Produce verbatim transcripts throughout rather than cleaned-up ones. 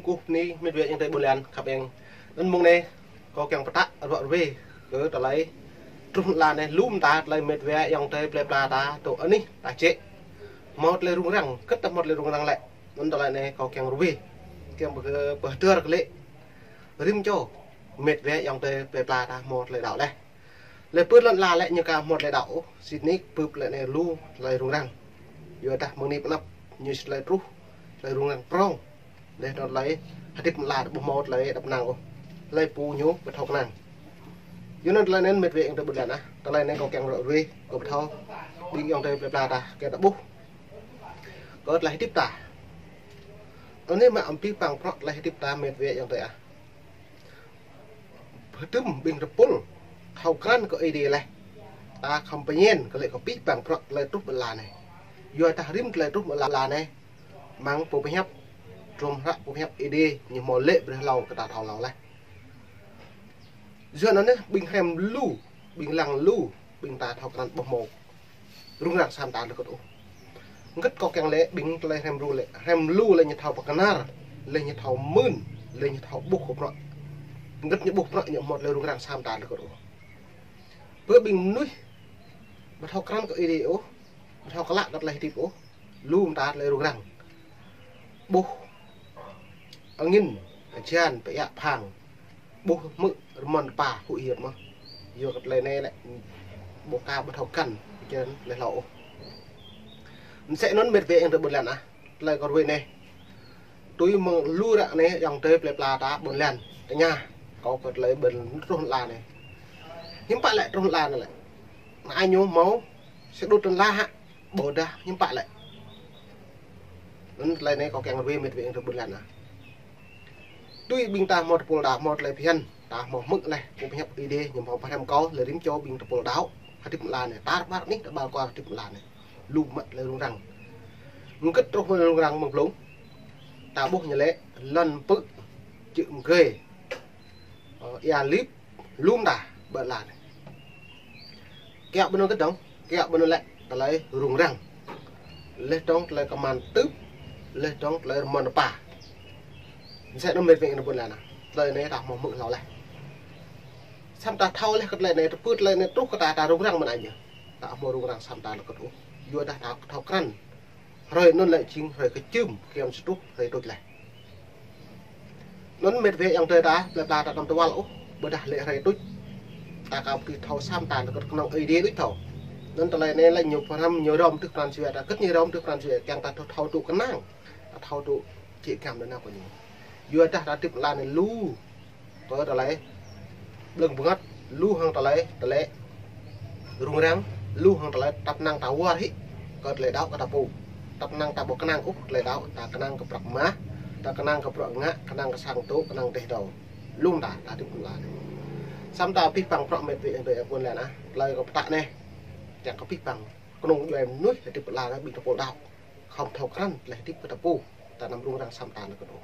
Kơkuh bơni mĕt wa ayŏng adơi ƀôn lan khăp eng. Anŭn mông anai kâo kiăng pơtă ruă rơwe kơ tơlơi truh mơ̆n ala anai, lŏm ta tơlơi mĕt wa ayŏng adơi plơi pla ta tŭ anih ta čĕ. Hmâo tơlơi rŭng răng, hơget ta hmâo tơlơi rŭng răng lĕ. Anŭn tơlơi anai kâo kiăng rơwe, kiăng pơhơdơr kơ lĕ rĭm čô mĕt wa ayŏng adơi plơi pla ta hmâo tơlơi đaŏ laih. Lĕ pơ lŏn ala lĕ ñu aka hmâo tơlơi đaŏ ôh, sĭt nik pơ tơlơi anai lu tơlơi rŭng răng. Yua dah mơ̆ng anai pơ anăp ñu tơlơi truh, tơlơi rŭng răng prŏng. Lĕ tơlơi hơdip mơ̆n ala ƀu hmâo tơlơi đăp năng ôh. Tơlơi pô ñu ƀu thâo kơnang. Yua anŭn tơlơi anai mĕt wa ayŏng adơi ƀôn lan ah, tơlơi anai kâo kiăng ruă rơwe, kâo pơthâo ƀing ayŏng adơi plơi pla ta kiăng ta ƀuh kơ tơlơi hơdip ta. Anai mă amăng pih pang prŏ tơlơi hơdip ta mĕt wa ayŏng adơi ah. Hơdôm ƀing tơpul thâo krăn kơ Ơi Adai laih, ta khŏm pơñen kơ lĕ kơ pih pang prŏ tơlơi truh mơ̆n ala anai. Yua dah rĭm tơlơi truh mơ̆n ala anai mơ̆ng pô pơhiăp, tơm hră pô pơhiăp Ơi Adai ñu hmâo lĕ brơi hlâo kơ ta thâo hlâo laih. Yua anŭn anai ƀing hrăm lu, ƀing lăng lu, ƀing ta thâo krăn ƀu hmâo rŭng răng sa mơta lơkŭt ôh. Hơget kâo kiăng lĕ ƀing tơlơi hrăm lu lĕ, hrăm lu lĕ ñu thâo pơkơnar, lĕ ñu thâo mưn, lĕ ñu thâo ƀuh kơ prŏ. Hơget ñu ƀuh prŏ ñu hmâo tơlơi rŭng răng sa mơta lơkŭt ôh. Pơ ƀing mơnuih ƀu thâo krăn kơ Ơi Adai ôh, ƀu thâo klă kơ tơlơi hơdip ôh, lŏm ta tơlơi rŭng răng. Ƀuh angin, hơjan, pơiă phang, ƀuh hmư̆ rơmon rơpa huĭ hyưt mơ̆n. Yua kơ tơlơi anai lĕ ƀu ka ƀu thâo krăn, čen lĕ hlâo ôh. Mơsĕ anŭn mĕt wa ayŏng adơi ƀôn lan ah, tơlơi kâo rơwe anai. Tui mơ̆ng lu ră anai ayŏng adơi plơi pla ta ƀôn lan tơña kâo kơ tơlơi ƀôn truh mơ̆n ala anai. Hiư̆m pă lĕ truh mơ̆n ala anai lĕ. Anai ñu hmâo sơđŭt tơlơi hă, ƀôdah hiư̆m pă lĕ. Anŭn tơlơi anai kâo kiăng rơwe mĕt wa ayŏng adơi ƀôn lan ah. Tui ƀing ta hmâo tơpul đaŏ hmâo tơlơi phiăn, ta hmâo hmư̆ laih, pô pơhiăp Ơi Adai ñu hmâo pơhrăm kâo lĕ rĭm čô ƀing tơpul đaŏ hơdip mơ̆n ala anai, tar ƀar anih ta ƀar kơ hơdip mơ̆n ala anai. Lŏm mă tơlơi rŭng răng. Hơget truh mơ̆n rŭng răng mơ̆ng blung. Ta ƀuh ñu lĕ lŏn pơ̆, čư̆ mơgơi, ơ, ia lip, lŏm ta ƀơi ala anai. Kiăng ƀu anŭn hơget dơ̆ng, kiăng ƀu anŭn lĕ tơlơi rŭng răng. Lĕ dơ̆ng tơlơi kơman tưp, lĕ dơ̆ng tơlơi rơmon rơpa. Mơsĕ anŭn mĕt wa ayŏng adơi ƀôn lan ah, tơlơi anai ta hmâo hmư̆ hlâo laih. Samơ̆ ta thâo laih kơ tơlơi anai, tơpă tơlơi anai truh kơ ta, ta rŭng răng mơ̆n anai ñu. Ta hmâo rŭng răng sa mơta lơkŭt ôh. Yua dah ta thâo krăn. Hrơi anŭn lĕ jing hrơi kơčưm, kiăng sơtruh hrơi tuč laih. Anŭn mĕt wa ayŏng adơi ta, plơi pla ta anăm tơwăl ôh, ƀôdah lĕ hrơi tuč. Ta aka ƀu thâo sa mơta lơkŭt kơnơ̆ng Ơi Adai tuč thâo. Anŭn tơlơi anai lĕ ñu pơhrăm ñu hrŏm tŭ pran jua ta, hơget ñu hrŏm tŭ pran jua, kiăng ta thâo, thâo tŭ kơnang, ta thâo tŭ čĕ kiăng mơ̆n anŭn kơ ñu. Yua dah ta hơdip mơ̆n ala anai lu kơ tơlơi blơ̆ng bơngăt, lu hăng tơlơi, tơlơi rŭng răng, lu hăng tơlơi tăp năng ta wơr hĭ kơ tơlơi đaŏ kơ ta pô. Tăp năng ta ƀu kơnang ôh tơlơi đaŏ, ta kơnang kơ prăk mah, ta kơnang kơ prăk ngă, kơnang kơ sang tŭ, kơnang teh dâu. Lŏm ta, ta hơdip mơ̆n ala anai. Samơ̆ ta pih pang prăk mĕt wa ayŏng adơi ƀôn lan ah, tơlơi kâo pơtă anai. Kiăng kơ pih pang kơnung djuai mơnuih hơdip mơ̆n ala anai ƀing tơpul đaŏ khŏm thâo krăn tơlơi hơdip kơ ta pô, ta anăm rŭng răng sa mơta lơkŭt ôh.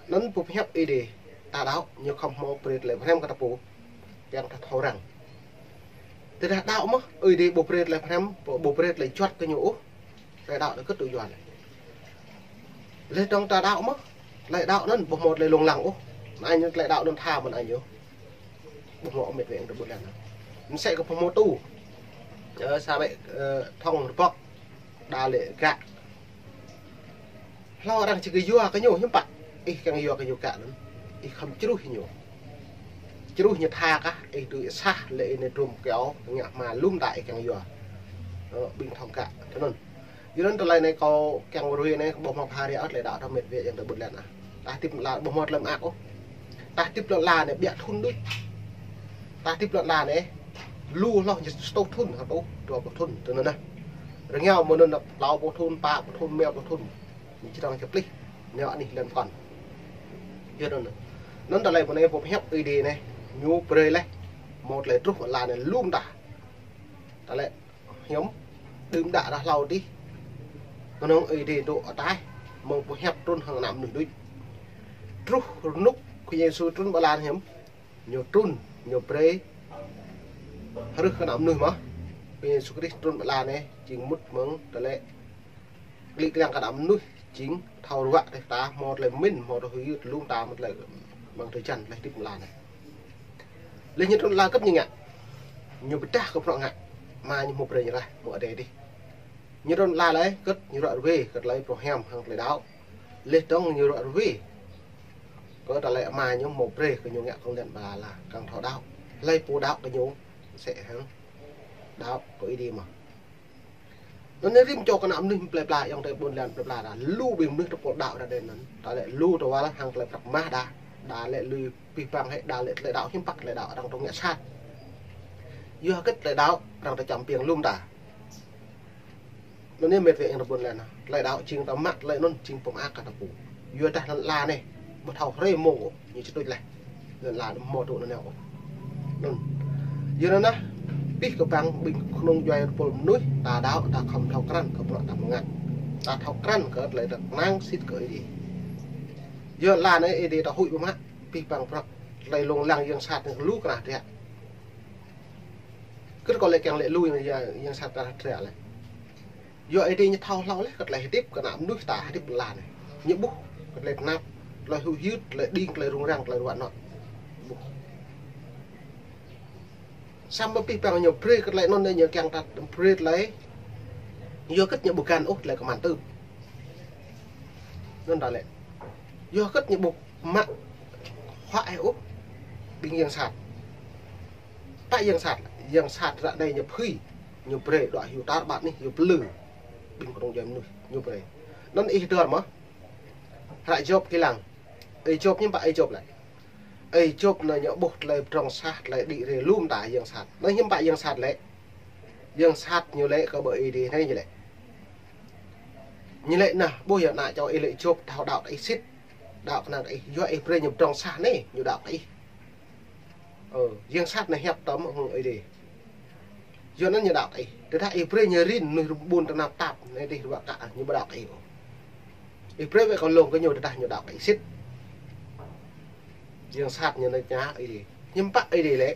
Anŭn pô pơhiăp Ơi Adai, ta đaŏ, ñu khŏm hmâo brơi tơlơi pơhrăm kơ ta pô, kiăng ta thâo răng. Tơdah đaŏ mơ̆n, Ơi Adai ƀu brơi tơlơi pơhrăm, ƀu brơi tơlơi juăt kơ ñu ôh, tơlơi đaŏ anŭn hơget tŭ yua lĕ. Lĕ dơ̆ng ta đaŏ mơ̆n, tơlơi đaŏ anŭn ƀu hmâo tơlơi lông lăng ôh. Anai ñu tơlơi đaŏ anŭn tha mơ̆n anai ñu. Ƀu hmâo mĕt wa ayŏng adơi ƀôn lan. Mơsĕ kơ ƀu hmâo tŭ. Ơ, sa ƀĕ, ơ, thŏng rơbŏk. Đa lĕ gă. Hlâo arăng či kơ yua kơ ñu hiư̆m pă. Ih kiăng yua kơ ñu gă anŭn. Ih khŏm čruh ñu. Čruh ñu tha kah, ih tui sah lĕ ih anai trôm kơyâo, ngă hma lŏm ta ih kiăng yua. Ơ, ƀing thŏng gă, tui anŭn. Yua anŭn tơlơi anai kâo kiăng rơwe anai, kâo ƀuh mă pha ri ăt lĕ đaŏ ta mĕt wa ayŏng adơi ƀôn lan ah. Ta hơdip mơ̆n ala ƀu hmâo tơlơi mơak ôh. Ta hơdip lŏn ala anai ƀiă thŭn đôč. Ta hơdip lŏn ala anai lu hloh ñu sa rơtuh thŭn, sa rơtuh dua pluh thŭn, tui anŭn ah. Rơngiao mơ̆ng anŭn klâo pluh thŭn, pă pluh thŭn, rơma pluh thŭn. Ñu čơdơ̆ng čơplih, ñu anih lŏn pơkŏn. Yua anŭn. Anŭn tơlơi mơ̆ng anai pô pơhiăp Ơi Adai anai, ñu brơi laih, hmâo tơlơi truh mơ̆n ala anai lŏm ta. Tơlơi hiư̆m, đưm đă dah hlâo adih. Kơnơ̆ng Ơi Adai dŏ ataih, mơ̆ng pơhiăp trŭn hăng ană mơnuih đôč. Truh rơnŭk Khua Yang Yêsu trŭn ƀơi lŏn hiư̆m, ñu trŭn, ñu brơi hrih kơ ană mơnuih mơ̆n. Khua Yang Yêsu Krist trŭn ƀơi lŏn anai, jing mŭt mơ̆ng tơlơi klĭ kliăng kơ ană mơnuih, Jing thâo ruă tơlơi ta, hmâo tơlơi pơmĭn, hmâo tơlơi hơyut lŏm ta, hmâo tơlơi mơ̆ng tơlơi jăn, tơlơi hơdip lŏm ta anai. Lĕ ñu trŭn la hơgĕt ñu ngă. Ñu pơdah kơ bruă ngă. Ama ñu hmâo brơi ñu laih, hmâo adai dih. Ñu trŭn la laih, hơgĕt ñu ruă ruai kơ tơlơi pơhiam hăng tơlơi đaŏ. Lĕ dơ̆ng ñu ruă ruai kơ tơlơi ama ñu hmâo brơi kơ ñu ngă kơnong lĕn ƀơi lŏn ala, kơnong thâo đaŏ. Tơlơi pô đaŏ kơ ñu sĭt hăng đaŏ kơ Ơi Adai mơ̆n. Anŭn anai rĭm čô kơ ană mơnuih plơi pla, ayŏng adơi ƀôn lan plơi pla đa. Lu ƀing mơnuih tơpul đaŏ đa đen anŭn. Đa lĕ lu tơwăl hăng tơlơi prăk mah đa. Đa lĕ lui pih păng hĭ, đa lĕ tơlơi đaŏ hiư̆m pă tơlơi đaŏ arăng tơ̆ng ngă sat. Yua hơgĕt tơlơi đaŏ arăng tơčăm piêng lŏm ta. Anŭn anai met wa ayŏng adơi ƀôn lan. Tơlơi đaŏ jing ta mă tơlơi anŭn jing pơmơak kơ ta pô. Yua dah lŏn ala anai ƀu thâo hrơi mông ôh, ñu či tuč laih. Lŏn ala anai hmâo tŭ anŭn ôh. Anŭn. Yua anŭn nah, pih kơ păng ƀing kơnung djuai tơpul mơnuih, ta đaŏ, ta khŏm thâo krăn kơ bruă ta mơngăt. Ta thâo krăn kơ tơlơi ta kơnang sĭt kơ Ơi Adai. Yua lŏn ala anai Ơi Adai ta huĭ ƀu mă, pih păng bruă tơlơi lông lăng yang sat anai lu krah triă. Hơgĕt kâo lĕ kiăng lĕ lui yang, yang sat krah triă lĕ. Yua Ơi Adai ñu thâo hlâo laih kơ tơlơi hơdip kơ ană mơnuih ta hơdip lŏn ala anai. Ñu ƀuh kơ tơlơi tơnap, tơlơi hơyut, tơlơi đing, tơlơi rŭng răng, tơlơi ruă anŏ. Ƀuh. Samơ̆ pih păng ñu brơi kơ tơlơi anŭn anai ñu kiăng ta brơi tơlơi. Yua hơgĕt ñu ƀu găn ôh tơlơi kơman tưp. Anŭn đa lĕ. Yua hơgĕt ñu ƀu mă huă hĭ ôh ƀing yang sat. Pă yang sat, yang sat ră anai ñu phui, ñu brơi đuaĭ hyu tar ƀar anih, ñu plư. Ƀing kơnung djuai mơnuih, ñu brơi. Anŭn ih hơdơr mơ̆. Hră Yôp kiăng lăng. Ơi Yôp hiư̆m pă ơi Yôp lĕ. Ơi Yôp anai ñu ƀuh tơlơi pơdrŏng sah, tơlơi đĭ rai lŏm ta yang sat. Anai hiư̆m pă yang sat lĕ. Yang sat ñu lĕ kơ ƀơi Ơi Adai anai ñu lĕ. Ñu lĕ nah, ƀuh yơh ană čô ih lĕ Yôp thâo đaŏ kơ ih sĭt. Đaŏ kơnang kơ ih, yua ih brơi ñu pơdrŏng sah anai, ñu đaŏ kơ ih. Ơ, yang sat anai hiăp tơm hăng Ơi Adai. Yua anŭn ñu đaŏ kơ ih. Tơdah ih brơi ñu rin mơnuih ƀun tơnap tap, anai dih ruă kă ñu ƀu đaŏ kơ ih ôh. Ih brơi wơ̆t kơ lông kơ ñu tơdah ñu đaŏ kơ ih sĭt. Yang sat ñu anai tơña Ơi Adai. Hiư̆m pă Ơi Adai lĕ.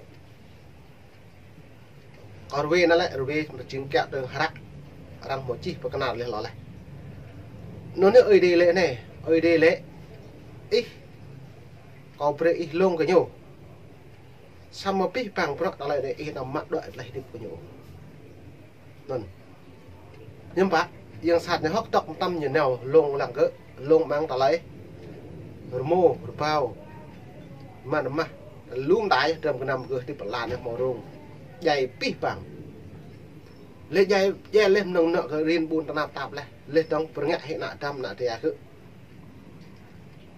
Kâo ruai anai lĕ, ruai pơjing kiăo tơ̆ng hră. Arăng hmâo čih pơkơnar laih lŏ laih. Anŭn anai Ơi Adai lĕ anai, Ơi Adai lĕ. Ih, kâo brơi ih lông kơ ñu. Samơ̆ pih păng bruă tơlơi anai ih anăm mă đuaĭ tơlơi hơdip kơ ñu. Anŭn. Hiư̆m pă, yang sat ñu hơ̆k tŏk mơtam ñu nao lông lăng gơ̆, lông amăng tơlơi rơmô, rơbâo, mơ̆n mah, lŏm ta, dram gơnam gơ̆ hơdip lŏn anai hmâo rông. Djai pih păng. Lĕ djai, djai lĕ mơnơ̆ng anŏ gơ̆ rin ƀun tơnap tap laih, lĕ dơ̆ng pơrngă hĭ ană dăm ană tơya gơ̆.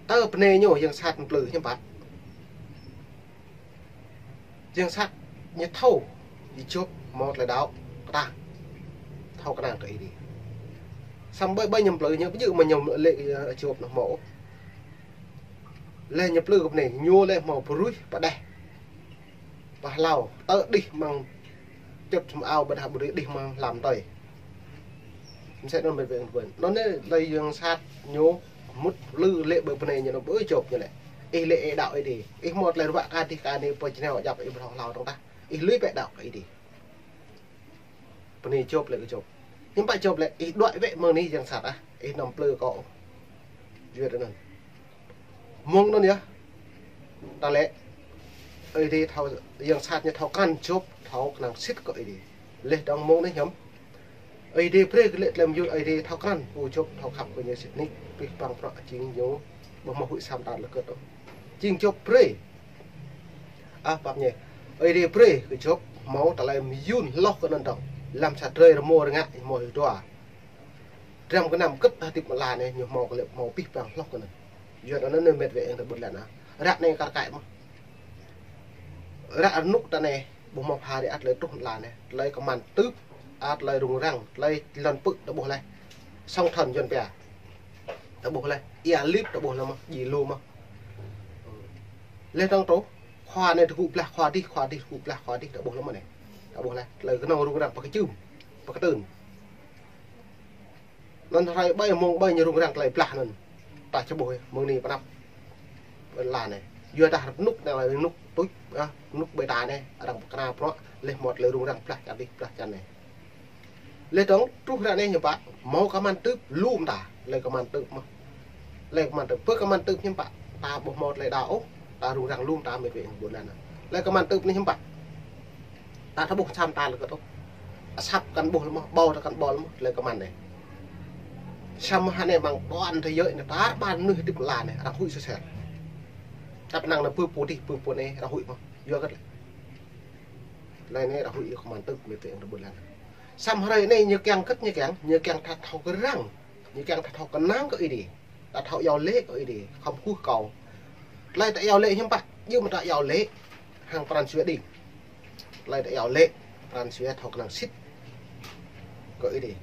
Tơ bơnai ñu yang sat plư hiư̆m pă. Yang sat ñu thâo, Yôp hmâo tơlơi đaŏ kơtang. Thâo kơnang kơ Ơi Adai. Samơ̆ ƀơi ƀơi ñu plư ñu ƀu djơ̆ mơ̆ ñu lĕ, ơ, Yôp anŭn hmâo. Lĕ ñu plư kơ bơnai ñu lĕ hmâo pơruih pơđeh. Pơhlao, tơ đih amăng čŭt sum ao ƀôdah ƀu đih amăng hlăm tơi. Mơsĕ anŭn ƀĕ ƀĕ ƀĕ. Anŭn anai tơlơi yang sat ñu mŭt plư lĕ ƀơi bơnai ñu anŭn ƀơi Yôp ñu lĕ. Ih lĕ ih đaŏ Ơi Adai. Ih hmâo tơlơi ruă kơ dih kơ anai pơ jơnao djăp ih ƀu thâo hlâo tơ̆ng tah. Ih lui pĕ đaŏ kơ Ơi Adai. Bơnai Yôp lĕ kơ Yôp. Hiư̆m pă Yôp lĕ ih đuaĭ wơ̆t mơ̆ng anai yang sat ah. Ih anăm plư kâo. Yua anŭn. Mơ̆ng anŭn yơh. Tơlơi Ơi Adai thâo yang sat ñu thâo krăn Yôp thâo kơnang sĭt kơ Ơi Adai. Lĕ dơ̆ng mơ̆ng anai hiư̆m. Ơi Adai brơi kơ lĕ tơlơi mơyŭn Ơi Adai thâo krăn, pô Yôp thâo khăp kơ ñu sĭt nik, pih păng bruă jing ñu, ƀu hmâo huĭ sam tar lĕ kơ tŏ. Jing Yôp brơi. Ah, pap ñe. Ơi Adai brơi kơ Yôp hmâo tơlơi mơyŭn hloh kơ anŭn dơ̆ng. Lăm sa drơi rơmô rơngă hmâo hyu dua. Dram gơnam hơgĕt hơdip lŏn anai ñu hmâo kơ lĕ hmâo pih păng hloh kơ anŭn. Yua anŭn anai met wa ayŏng adơi ƀôn lan ah. Ră anai kar kaĭ mơ̆n. Ră rơnŭk ta anai ƀu hmâo pha rai ăt tơlơi truh lŏn anai. Tơlơi kơman tưp, ăt tơlơi rŭng răng, tơlơi lŏn pư̆ ta ƀuh laih. Song thon Yuan pia. Ta ƀuh laih. Ia lip ta ƀuh laih mơ̆n, ji lu mơ̆n. Lĕ dơ̆ng truh, khua anai tơgŭ blah, khua dih, khua dih, tơgŭ blah, khua dih ta ƀuh laih mơ̆n anai. Ta ƀuh laih. Tơlơi kơnong rŭng răng pơkơčŭm, pơkơtưn. Anŭn hrơi ƀơi mông ƀơi ñu rŭng răng tơlơi blah anŭn. Ta či ƀuh mơ̆ng anai pơnăp. Lŏn anai. Yua dah rơnŭk anai, rơnŭk tuč, ah, rơnŭk ƀơi ta anai, arăng pơkra bruă, lĕ hmâo tơlơi rŭng răng blah čar dih, blah čar anai. Lĕ dong truh ră anai hiư̆m pă, hmâo kơman tưp lŏm ta, lĕ kơman tưp mơ̆. Lĕ kơman tưp, pơ kơman tưp hiư̆m pă, ta ƀu hmâo tơlơi đaŏ ôh, ta rŭng răng lŏm ta mĕt wa ƀôn lan. Lĕ kơman tưp anai hiư̆m pă. Ta thâo ƀuh čăm ta lĕ kơ tŭ. Asăp kăn ƀuh lĕ mơ̆, ƀâo ta kăn ƀâo lĕ mơ̆, lĕ kơman anai. Samơ̆ hă anai mơ̆ng ƀôn thế giới anai, ta ƀan mơnuih hơdip lăn anai, arăng huĭ sơsel. Tăp năng anai pơ pô dih, pơ pô anai, arăng huĭ mơ̆. Yua kơ tơlơi anai arăng huĭ kơman tưp mĕt wa ƀôn lan. Samơ̆ hrơi anai ñu kiăng kơ̆t ñu kiăng, ñu kiăng ta thâo kơ răng, ñu kiăng ta thâo kơnang kơ Ơi Adai. Ta thâo iâu laĭ kơ Ơi Adai, khŏm kơkuh kâo. Tơlơi ta iâu laĭ hiư̆m pă, yua mơ̆ ta iâu laĭ hăng pran jua đing. Tơlơi ta iâu laĭ pran jua thâo kơnang sĭt kơ Ơi Adai.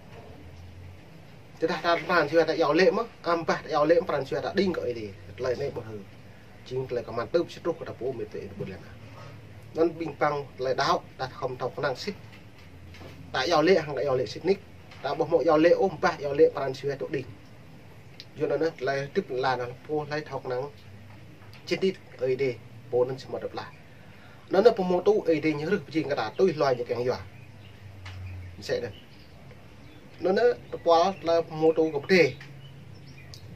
Tơdah ta pran jua ta iâu laĭ mơ̆, amăng bah ta iâu laĭ pran jua ta đing kơ Ơi Adai. Tơlơi anai ƀu hơ̆. Jing tơlơi kơman tưp sĭt truh kơ ta pô mĕt wa ƀôn lan. Anŭn ƀing păng tơlơi đaŏ, ta khŏm thâo kơnang sĭt. Ta iâu laĭ hăng ta iâu laĭ sĭt nik. Ta ƀu hmâo iâu laĭ ôh, bah iâu laĭ pran jua tŭ đing. Yua anŭn tơlơi hơdip lăn anai pô hlơi thâo kơnang sĭt nik Ơi Adai, pô anŭn sĭt mơ̆ tơplah. Anŭn pơhmutu Ơi Adai ñu hrih pơjing kơ ta tui hluai ñu kiăng yua. Mơsĕ anŭn. Anŭn tơpul tơlơi pơhmutu kơ pơdai.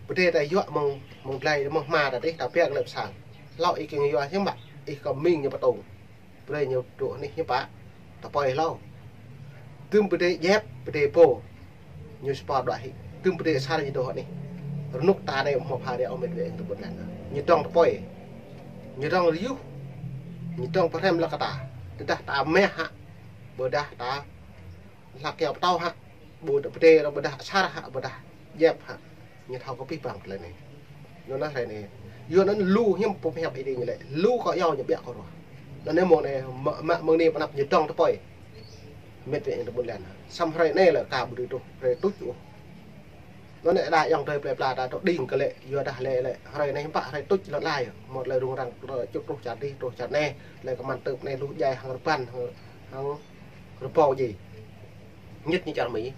Pơdai ta yua mơ̆ng, mơ̆ng glai mơ̆ng hma ta dih, ta pĕk lĕ pơsang. Hlâo ih kiăng yua hiư̆m pă, ih kơ ming ñu pơtông. Pơdai ñu dŏ anih hiư̆m pă, ta pơi hlâo. Tơm pơdai djep, pơdai pô. Ñu sơpă đuaĭ hĭ. Tơm pơdai asar ñu dŏ anih. Rơnŭk ta anai hmâo pha rĕ ôh mĕt wa ƀôn lan. Ñu dŏng ta pơi. Ñu dŏng rơyuh. Ñu dŏng pơhrăm lăk kơ ta. Tơdah ta meh hă. Ƀôdah ta hlak kiao pơtâo hă, ƀôdah pơdai, ƀôdah asar hă, ƀôdah djep hă. Ñu thâo kơ pih păng tơlơi anai. Anŭn hrơi anai. Yua anŭn lu hiư̆m pơhiăp Ơi Adai ñu lĕ. Lu kơ iâu ñu ƀiă kơ ruah. Anŭn anai mơ̆ng anai, mă, mă mơ̆ng anai pơnăp ñu dŏng ta pơi. Mĕt wa ƀôn lan. Samơ̆ hrơi anai lĕ ka ƀu dưi truh, hrơi tuč ôh. Anŭn anai đa ayŏng adơi plơi pla ta tŭ đing kơ lĕ, yua dah lĕ lĕ. Hrơi anai hiư̆m pă hrơi tuč lăn lai. Hmâo tơlơi rŭng răng, tŭ čŭk truh čar dih, truh čar anai. Tơlơi kơman tưp anai lu djai hăng rơbăn, hăng, hăng rơbâo djai. Ñĕt ñu čar Mi.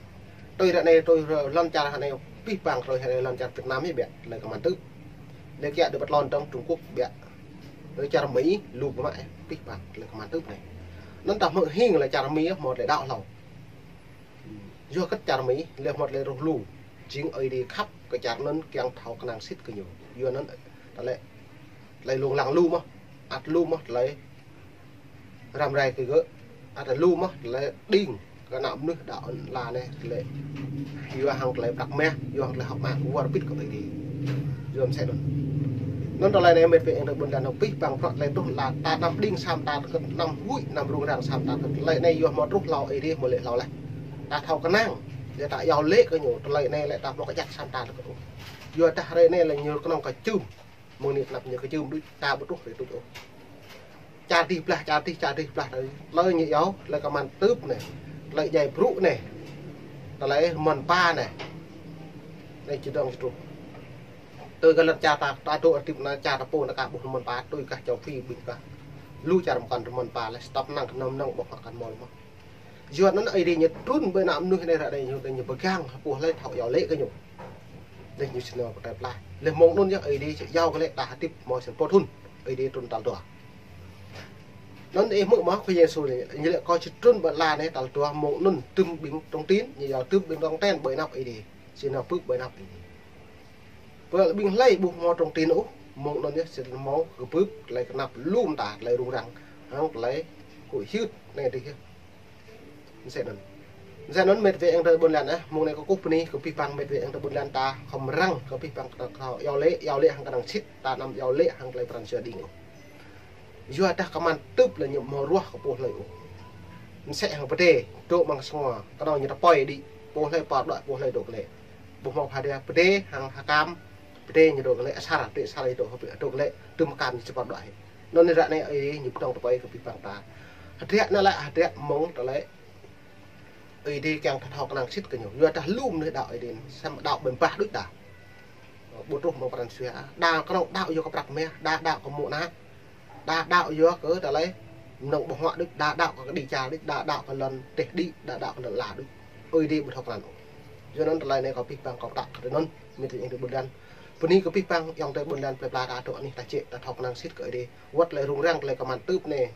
Tui ră anai, tui lŏn čar anai, pih păng tui ră anai lŏn čar Việt Nam ñu ƀiă, tơlơi kơman tưp. Lĕ kiăng dŏ pơ lŏn dŏng Trung Quốc ƀiă. Tui čar Mi, lu kơ mă, pih păng, tơlơi kơman tưp anai. Anŭn ta hmư̆ hing lĕ čar Mi, hmâo tơlơi đaŏ hlâo. Yua kơ čar Mi, lĕ hmâo tơlơi ruh lu. Jing Ơi Adai khăp kơ čar anŭn kiăng thâo kơnang sĭt kơ ñu. Yua anŭn, tơlơi, tơlơi lông lăng lu mơ̆, ăt lu mơ̆, tơlơi răm rai kơ gơ̆, ăt lu mơ̆ tơlơi đing kơ ană mơnuih đaŏ lăn anai tơlơi. Yua hăng tơlơi prăk meh, yua hăng tơlơi hơ̆k mơak wơr bĭt kơ Ơi Adai. Yua mơsĕ anŭn. Anŭn tơlơi anai mĕt wa ayŏng adơi ƀôn lan hơ̆k pih păng prăk tơlơi truh lăn ta anăm đing sam ta tơkơt anăm huĭ anăm rŭng răng sam ta tơkơt. Tơlơi anai yua hmâo truh hlâo Ơi Adai hmâo lĕ hlâo laih. Ta thâo kơnang, yua ta iâu laĭ kơ ñu, tơlơi anai lĕ ta hmâo kơjăp sam ta tơkơt ôh. Yua dah hrơi anai lĕ ñu kơnơ̆ng kơ čum. Mơ̆ng anai tơnap ñu kơčum đôč, ta ƀu truh hrơi tuč ôh. Čar dih blah, čar dih, čar dih blah, tơlơi ñu iâu, tơlơi kơman tưp anai, tơlơi djai brŭ anai, tơlơi rơmơn pa anai. Anai či dŏng či truh. Tui kơ lŏn čar ta, ta dŏ hơdip anai čar ta pô anai ka ƀuh rơmơn pa, tui kah châu Phi ƀing kah. Lu čar mơkăn rơmơn pa lĕ, stop năng kơ nơm nơng ƀuh mă kăn mơ̆l mơ̆. Yua anŭn Ơi Adai ñu trŭn ƀơi ană mơnuih anai ră anai ñu, ñu pơgang, pô hlơi thâo iâu laĭ kơ ñu. Anai ñu sĭt nao pơtơ̆p laih. Lĕ mơ̆ng anŭn yơh Ơi Adai či iâu kơ lĕ ta hơdip hmâo sĭt pơthun. Ơi Adai trŭn tal dua. Anŭn ih hmư̆ mơ̆ Khua Yang Yêsu anai, ñu lĕ kâo či trŭn ƀơi lăn anai tal dua mơ̆ng anŭn tơm ƀing trông tin, ñu iâu tơm ƀing trông ten ƀơi anăp Ơi Adai. Sĭt nao pơ̆k ƀơi anăp Ơi Adai. Pơ ƀing hlơi ƀu hmâo trông tin ôh, mơ̆ng anŭn yơh sĭt hmâo kơ pơ̆k tơlơi kơnăp lŏm ta, tơlơi rŭng răng, hăng tơlơi kơ hyưt anai dih yơh. Mơsĕ anŭn. Mơsĕ anŭn mĕt wa ayŏng adơi ƀôn lan ah, mơ̆ng anai kâo kơkuh bơni kơ pih păng mĕt wa ayŏng adơi ƀôn lan ta, khŏm răng kơ pih păng ta thâo iâu laĭ, iâu laĭ hăng kơnang sĭt, ta anăm iâu laĭ hăng tơlơi pran jua đing ôh. Yua dah kơman tưp lĕ ñu ƀu hmâo ruah kơ pô hlơi ôh. Mơsĕ hăng pơdai, dŏ amăng sơnguă, kơnơ̆ng ñu tơpơi đĭ, pô hlơi pơđuaĭ, pô hlơi dŏ glaĭ. Ƀu hmâo pha đa pơdai hăng hơkam, pơdai ñu dŏ glaĭ, asar, pơdai asar ñu dŏ, dŏ glaĭ, tơm hơkam ñu či pơđuaĭ. Anŭn anai ră anai Ơi Adai ñu pơdŏng tơpơi kơ pih păng ta. Hơdră anai lĕ, hơdră mơ̆ng tơlơi Ơi Adai kiăng ta thâo kơnang sĭt kơ ñu. Yua dah lŏm anai đaŏ Ơi Adai, samơ̆ đaŏ ƀơ̆ng bah đôč dah. Ƀu truh mơ̆ng pran jua. Đa kơnơ̆ng đaŏ yua kơ prăk meh, đa đaŏ kơ mơ̆ng ană. Đa đaŏ yua kơ tơlơi mơnơ̆ng ƀơ̆ng huă đôč, đa đaŏ kơ kơđi čar đôč, đa đaŏ kơ lŏn teh đĭ, đa đaŏ kơ lŏn ala đôč. Ơi Adai ƀu thâo kơnang ôh. Yua anŭn tơlơi anai kâo pih păng kâo pơtă kơ tui anŭn, mĕt wa ayŏng adơi ƀôn lan. Bơni kơ pih păng ayŏng adơi ƀôn lan plơi pla ta dŏ anih ta jĕ ta thâo kơnang sĭt kơ Ơi Adai. Wơ̆t tơlơi rŭng răng tơlơi kơman tưp anai.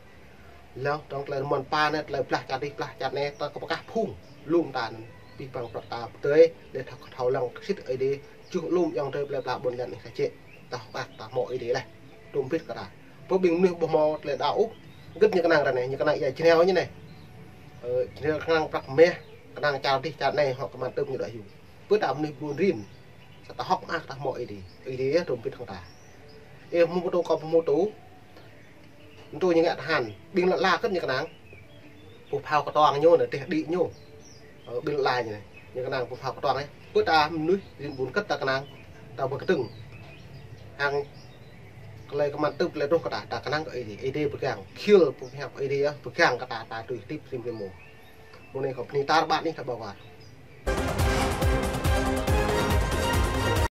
Lăng tơ̆ng tơlơi mơ̆n pa anai, tơlơi blah čar adih, blah čar anai, ta kơ pơkah phung lŏm ta anŭn. Pih păng prăk ta pơdơi, lĕ thâo, thâo lăng sĭt Ơi Adai, čuh lŏm ayŏng adơi plơi pla ƀôn lan anai sa čĕ. Ta hơ̆k mơak, ta hmâo Ơi Adai laih. Tơm bit kơ ta. Pơ ƀing mơnuih ƀu hmâo tơlơi đaŏ ôh, gĭt ñu kơnang ră anai, ñu kơnang ia jreo ñu anai. Ơ, jreo kơnang prăk meh, kơnang čar adih čar anai, hŏk kơ mơ̆n tơm ñu đuaĭ hyu. Pơ ta mơnuih ƀun rin, sa ta hơ̆k mơak ta hmâo Ơi Adai. Ơi Adai yơh tơm bit hăng ta. Ơ, hmâo pơtô kâo pơhmâo tŭ. Tŭ ñu ngă tơhan, ƀing lŏn ala kơ̆t ñu kơnang. Pơphao kơtuang ñu anai, teh đĭ ñu. Ơ, ƀing lŏn ala ñu anai, ñu kơnang pơphao kơtuang anai. Pơ ta mơnuih rin ƀun kơ̆t ta kơnang, ta pơkơdơ̆ng. Hăng tơlơi kơ mơ̆n tơ̆m tơlơi truh kơ ta, ta kơnang kơ Ơi Adai, Ơi Adai pơgang, khil pơhiăp Ơi Adai yơh, pơgang kơ ta, ta tui hơdip rim rim mông. Mơ̆ng anai kâo bơni tar ƀar anih ta ƀuh kơ.